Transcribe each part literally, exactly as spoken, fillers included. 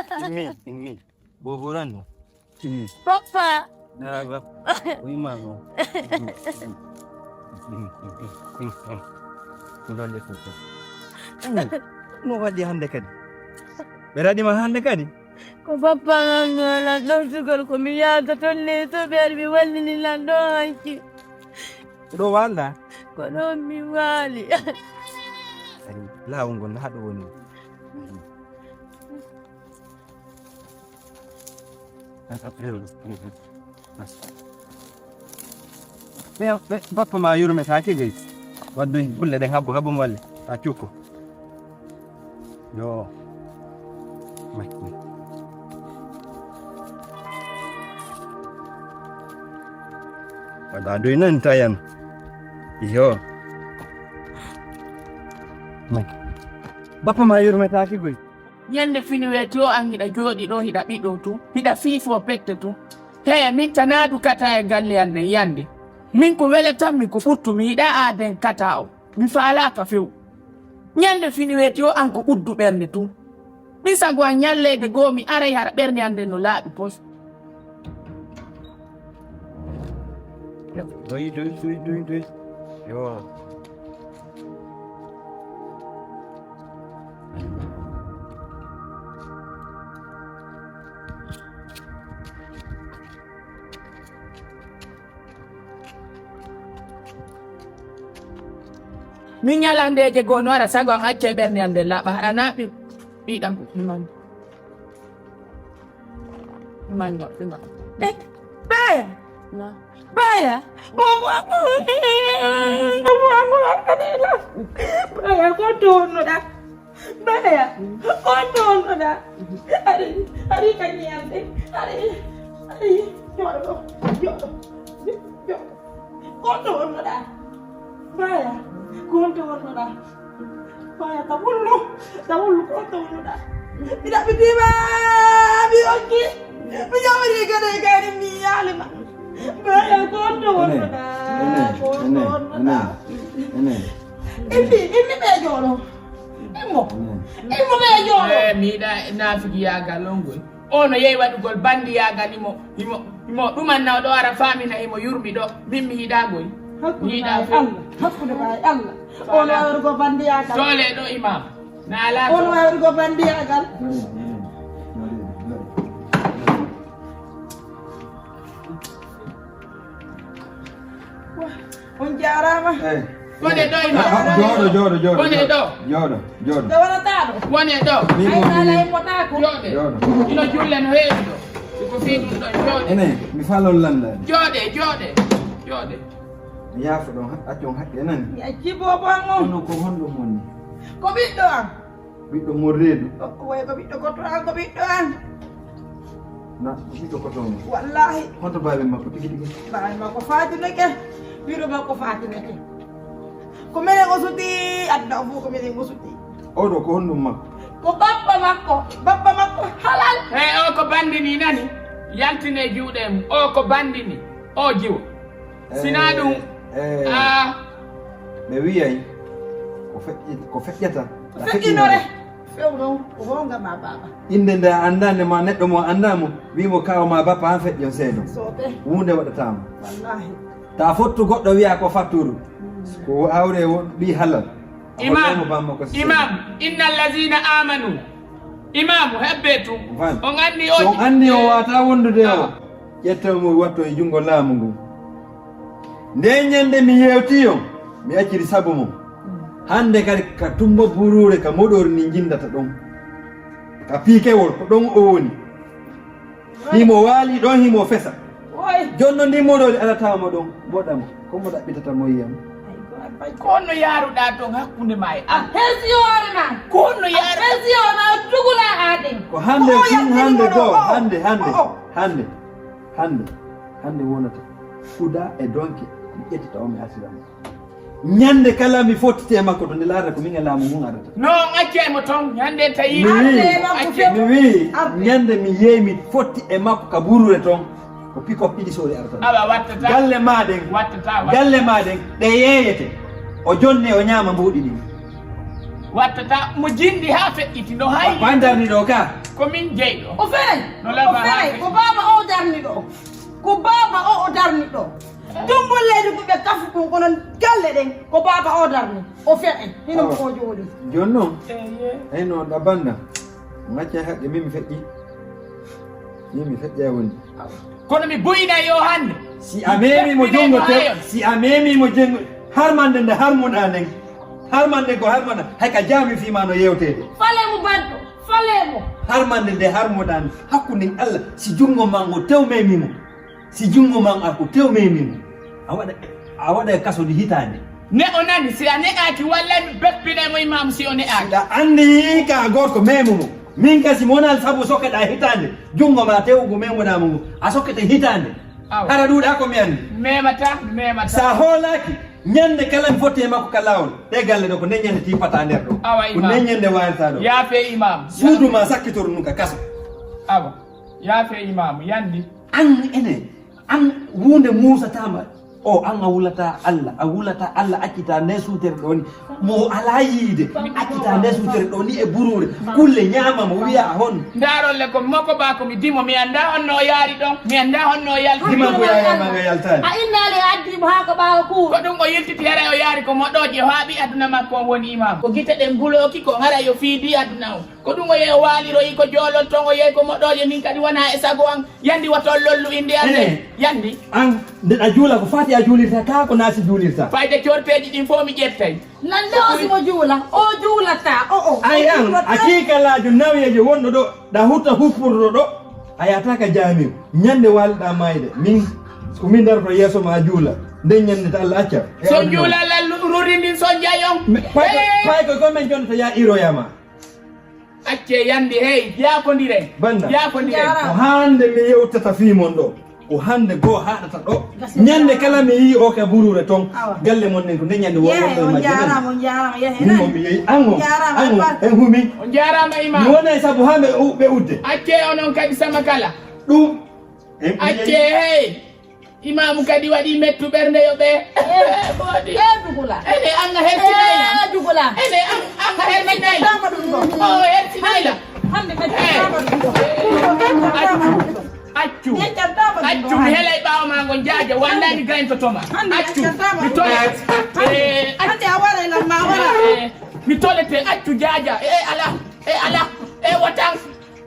Immi, immi. Bobo ran no. Immi. Papa. Na ba. Wi ma no. Ko ɗon le ko. No waɗi hannde kadi? Ɓe raɗi ma hannde kadi? Ko papa am mi waɗa ɗon sugol ko mi yaata toon leydi to ɓe ari ɓe wallini lan ɗo hanki. Ko ɗo waalɗa? Ko ɗon mi waali. Laawol ngol haa ɗo woni. Ɓe, ɓe, bappa ma yurmetaake gay. Waddu bulle ɗen habbu, habbu mo walle. A cukko. Yo. Makki. Wada doy nan tayan. Yo. Makki. Bappa ma yurmetaake goy. Ñande fini weeti o an hiɗa jooɗi ɗo, hiɗa ɓiɗo tu, hiɗa fiifo pette tu. Hee, min tanaadu kata e galle an nden yande. Min ko weletammi ko ɓuttu, mi yiɗa aaden kata o. Mi faalaaka few. Ñande fini weeti o an ko ɓuddu ɓernde tu. Min sago an ñalleede goo mi aray hara ɓernde an nden no laaɓi pos. Doy, doy, doy, doy, doy. Yo. Min ñalandeeje goo no ara sago an acce ɓernde an nden laaɓa hara na ɓi ɓiɗam. Mango, mango. Eh, baya. Na. Baya. Baya, ko to wonnoɗa? Baya, ko to wonnoɗa? Ari, ari, kañi yande. Ari, ari, jooɗo ɗo, jooɗo, jooɗo. Ko honto wonnoɗaa? Baya, ko honto wonnoɗaa? Baya, ka wullu, ka wullu, ko honto wonnoɗaa? Mi ɗaɓɓitiima, mi okki, mi ƴamiri kadi e kayri mi yaalima. Baya, ko honto wonnoɗaa? Ko honto wonnoɗaa? Immi, immi ɓe jooɗo. Immo, immo ɓe jooɗo. Eh, mi yiɗa naafigiyaagal on ngol. O no yehi waɗugol bandiyaagal, imo, imo, imo ɗumanna o ɗo ara faamina imo yurmi ɗo. Min mi yiɗaa goy. Mi yiɗaa few. Hakkunde ma e Allah. Hakkunde ma e Allah. O no waɗugol bandiyaagal. Doole ɗo imam. Na alaa. O no waɗugol bandiyaagal. On jaaraama. Eyi. Wone ɗo e ma. Ah, ah, jooɗo, jooɗo, jooɗo, wone ɗo. Jooɗo, jooɗo. Nde wonata ɗo. Wone ɗo. Min ay mo sala min e potaako. Jooɗo. Jooɗo. Ino julle no heewi ɗo. Ko fii ɗum ɗo jooɗo. Enen, mi falon landa. Jooɗe, jooɗe. Jooɗe. Mi yaafo ɗon, accon haqqe nani. Mi acci boobo an on. Kono ko honɗum woni? Ko ɓiɗɗo am. Ɓiɗɗo mon reedu. O, o wayi ko ɓiɗɗo goto an, ko ɓiɗɗo an. Na, ko ɓiɗɗo goto on. Wallahi. Honto baabe makko tigi tigi? Baabe makko faatineke, ɓiɗɗo makko faatineke. Ko minen o suti, aduna o fof ko minen o suti. Oɗo ko honɗum makko? Ko bappa makko, bappa makko halal. Hey, o ko bandini nani? Yaltine juuɗe mum. O ko bandini. O jiwo. Sinaa ɗum, eh, a ɓe wiyay ko feƴƴi-, ko feƴƴata, ko feƴƴinore. Few noon, ko goonga ma, baaba. Innde nde a anndaa nde, ma neɗɗo mo a anndaa mo, wii mo kaaw ma bappa, an feƴƴon seedo. Sooɓe. Huunde waɗataa mo. Wallaahi. Ta fottu goɗɗo wiya ko fatturu. Mm. Ko awre wo-, ɓii halal. Imam, imam, inna allazina amanu. Imam, hebbe tu. Fan. On anndi o. On anndi o wata wondude o. Ah. Ƴetto mo watto e junngo laamu ngu. Nde ñande mi yewti on, mi acciri sabu mum. Hannde kadi ka tumbo buruure ka moɗori ni njindata ɗon. Ka piikewol ko ɗon o woni. Himo waali ɗon, himo fesa. Oy. Jonno ndi moɗori alata mo ɗon, moɗa mo. Ko mo ɗaɓɓitata mo yiyam. Ko honno yaaruɗaa ton hakkunde ma e Allah? Hesi hoore ma. Ko honno yaar- Hesi hoore ma, tugula aaden. Ko hannde, ko o tun hannde yaltini mo ɗo, goo, o, hannde, hannde, o, o. Hannde, hannde, hannde wonata. Kuda e donke, mi ƴettata o, mi artira mo. Ñande kala mi fottite e makko to nde laarata ko min e laamu ngun arata. No on acce mo ton, ñande tawi. Mi wii, acce mo. Mi wii, arde. Ñande mi yehi mi fotti e makko ka buruure ton, ko pick-up ɗiɗi sori arata. Awa, wattata. Galle ma ɗen. Wattata, wattata. Galle ma ɗen, ɗe yeeyete. O jonne, o ñaama mbuuɗi ɗin. Wattata, mo jindi haa feƴƴiti, no hay. Ko an darni ɗo ka. Ko min jeyɗo. O feray. No labba o feray. Ko baaba o darni ɗo. Ko baaba o o darni ɗo. Dumbuleedu ko ɓe kafu ɗum kono galle ɗen ko baaba o darni. O feray. Hino ko jooɗi. Jooni noon. Eyye. Eyno ɗa banda. Macca haqqe min mi feƴƴi. Min mi feƴƴa woni. Kono mi buyna yo hannde. Si a meemi mo junngo tew, si a meemi mo junngo, harmande nde harmuɗa nden. Harmande ko harmana, hay ka jaami fii ma no yewteede. Fale mo baddo, fale mo. Harmande nde harmuɗa nden, hakkunde Allah, si junngo ma ngo tew meemi mo. Si junngo ma nga ko tew meemi mo. A waɗa, a waɗa e kaso di hitaande. Ne o nani, si a ne'aaki walla mi beppinay mo imaamu si o ne'aaki. Ɗa anndi ka gorko meemu mo. Min kasi mo wonal sabu sokkeɗa hitaande. Junngo ma tewugo memuɗa mo ngo. A sokkete hitaande. Awa. Hara ɗuuɗa ko mi anndi. Memata, memata. Sa hoolaaki, ñande kala mi fotti e makko ka laawol. Ɗe galle ɗo ko nden ñande tippata nder ɗo. Awa, ko imam. Nden ñande waalata ɗo. Yaafe imam. Suudu ma sakkitor ɗum ka kaso. Awa. Yaafe imam, yandi. An ene, an huunde muusataama. O, an a wulata Allah, a wulata Allah, accita nde suutere ɗo ni. Mo alaa yiide, accita nde suutere ɗo ni e buruure. Kulle ñaama mo, wiya a hon. Ndaarolle ko moko ba ko mi dimo, mi annda honno o yaari ɗon, mi annda honno o yalti. Dima ko yaaya ma nga yaltaani. A innaali e addi mo haa ko ɓaawo kuuɗo. Ko ɗum o yiltiti, haray o yaari ko moɗooje, o haaɓi aduna makko on woni imam. Ko gite ɗen bulooki, ko haray o fiidi aduna on. Ko ɗum o yehi o waaliroyi ko joolol ton, o yehi ko moɗooje, min kadi wonaa e sago an. Yandi woto on lollu innde an nde. Ene. Yandi. An, nde ɗa juula ko Faatiha juulirta kaa ko Naasi juulirta? Fayde corteeji ɗin fof mi ƴettay. Nan nde o si mo juula, o juulata, o, o, o juulata. Ay an, a kiikalaajo nawiyeejo wonɗo ɗo, ɗa hutta huppurɗo ɗo, a yahata ka jaamiu. Ñande waaliɗa maayde, min, ko min daroto yeeso ma juula. Nden ñande ta Allah acca. So juula lallu rurri ndin so jay on. Pay ko, pay ko, ko men jonnata ya iroya ma. Accee yandi, hey, yaafondiren. Banda. Yaafondiren. Ko hannde mi yewtata fii mon ɗo. Ko hannde goo haɗata ɗo. Ñande kala mi yii o ka buruure ton. Awa. Galle mon nden ko nde ñande wo-, yehe, wonɗo e on majje jaaraama, on jaaraama, yehe. Min mo mi yehi, an on, jaaraama, an on, en humi. On jaaraama, imam. Mi wonay sabu haa ɓe u-, ɓe udde. Accee onon kadi sama kala. Ɗum, en accee, hey. Imaamu kadi waɗi mettu ɓernde yo ɓe. Eh, eh, dugula. Ene an a hersinay la. Eh, dugula. Ene an, an a hersinay la. Mettu tama ɗum ɗo. O hersinay la. Hannde mettu tama ɗum ɗo. Accu. Accu. Mettu tama ɗum ɗo. Accu, mi helay ɓaawo ma ngo jaaja, wallani gaynto toma. Hannde accu. Mettu tama ɗum ɗo. Mi tole. Eh, accu. Hannde a waray lan ma wara. Eh, mi tolete accu jaaja. Eh, ala. Eh, ala. Eh, watan.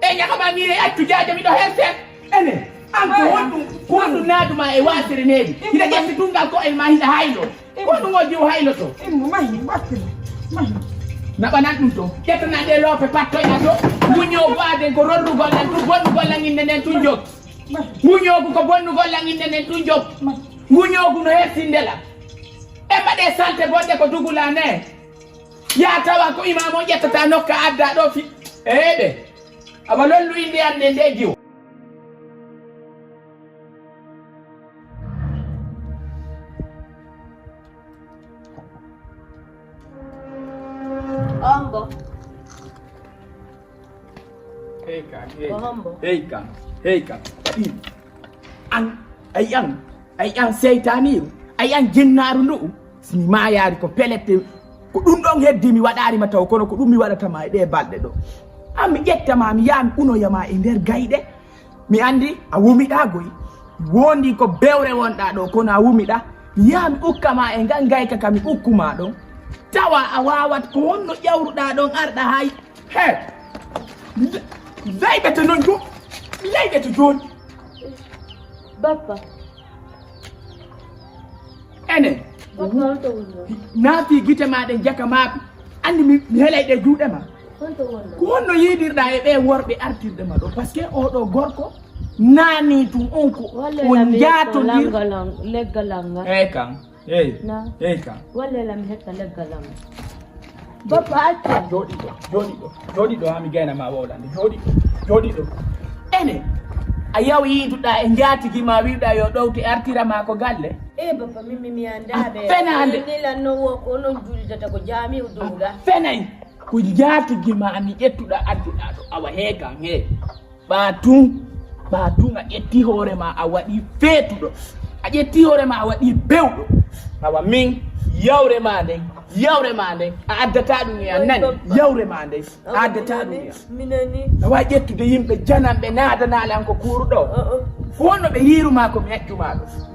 Eh, ñakama mi accu jaaja, miɗo hersen. Ene, an ko honɗum, ko honɗum naaduma e waasere needi? Hiɗa ƴetti tunngal ko en ma hiɗa haylo. Ko honɗum o jiw hayloto? Immo, mahi, wakkil, mahi. Naɓanan ɗum to. Ƴettana ɗe loope pattoyɗa to. Muñoogu aaden ko rorrugol lan tun, bonnugol lan innde nden tun jok. Muñoogu ko bonnugol lan innde nden tun jok. Muñoogu no hersinde lan. E mbaɗe salte bonɗe ko dugula ne. Yaa tawa ko imaam o ƴettata nokka adda ɗo fi-, eeɓe. Awa lollu innde an nde nde jiwo. Ombo. Hey kan, hey. Ko hombo? Hey kan, hey kan. An, ay an, ay an seytaaniiru, ay an jinnaaru ndu'u. Si mi maayaali ko pelete, ko ɗum ɗon heddi mi waɗaari ma taw, kono ko ɗum mi waɗata ma e ɗee balɗe ɗo. An mi ƴetta ma, mi yaha mi unoya ma e nder gayɗe. Mi anndi a wumiɗaa goy. Mi woondii ko bewre wonɗaa ɗo, kono a wumiɗaa. Mi yaha mi ukka ma e ngan gayka ka mi ukku ma ɗon. Tawa a waawat ko honno ƴawruɗaa ɗon arɗa hay. He! Layɓete non jo-, mi layɓete jooni. Bappa. Ene. Bappa, holto woni ɗo? Naati gite ma ɗen jaka maaku. Anndi mi, mi helay ɗe juuɗe ma. Holto woni ɗo? Ko honno yiidirɗaa e ɓee worɓe artirɗe ma ɗo? Parce que oo ɗoo gorko naani tun on ko on jaatondir. Leggal an, leggal an ngal. Eey kan. Eey. Na. Eey kan. Walle la mi hetta leggal am. Bappa acca. Jooɗi ɗo, jooɗi ɗo, jooɗi ɗo haa mi gayna ma wowlande. Jooɗi ɗo, jooɗi ɗo. Ene, a yaw yiiduɗaa e njaatigi ma wi'uɗaa yo ɗowte artira ma ko galle? Eh, bappa, min mi, mi anndaa ɓe. A fenaande. Ni lan no wo ko onon juulidata ko jaami'u dowla. A fenay. Ko njaatigi ma mi ƴettuɗaa adduɗaa ɗo. Awa heekan hee. Ɓaa tun, ɓaa tun a ƴetti hoore ma a waɗi feetuɗo. A ƴetti hoore ma a waɗi bewɗo. Awa min, Yawre ma ndey, yawre ma ndey, a addata ɗum e an, nani? Yawre ma ndey, a addata ɗum e an. Minani. Awa ƴettude yimɓe jananɓe naadanaale an ko kuuruɗo. Ko wonno ɓe yiiruma ko mi accuma ɗum.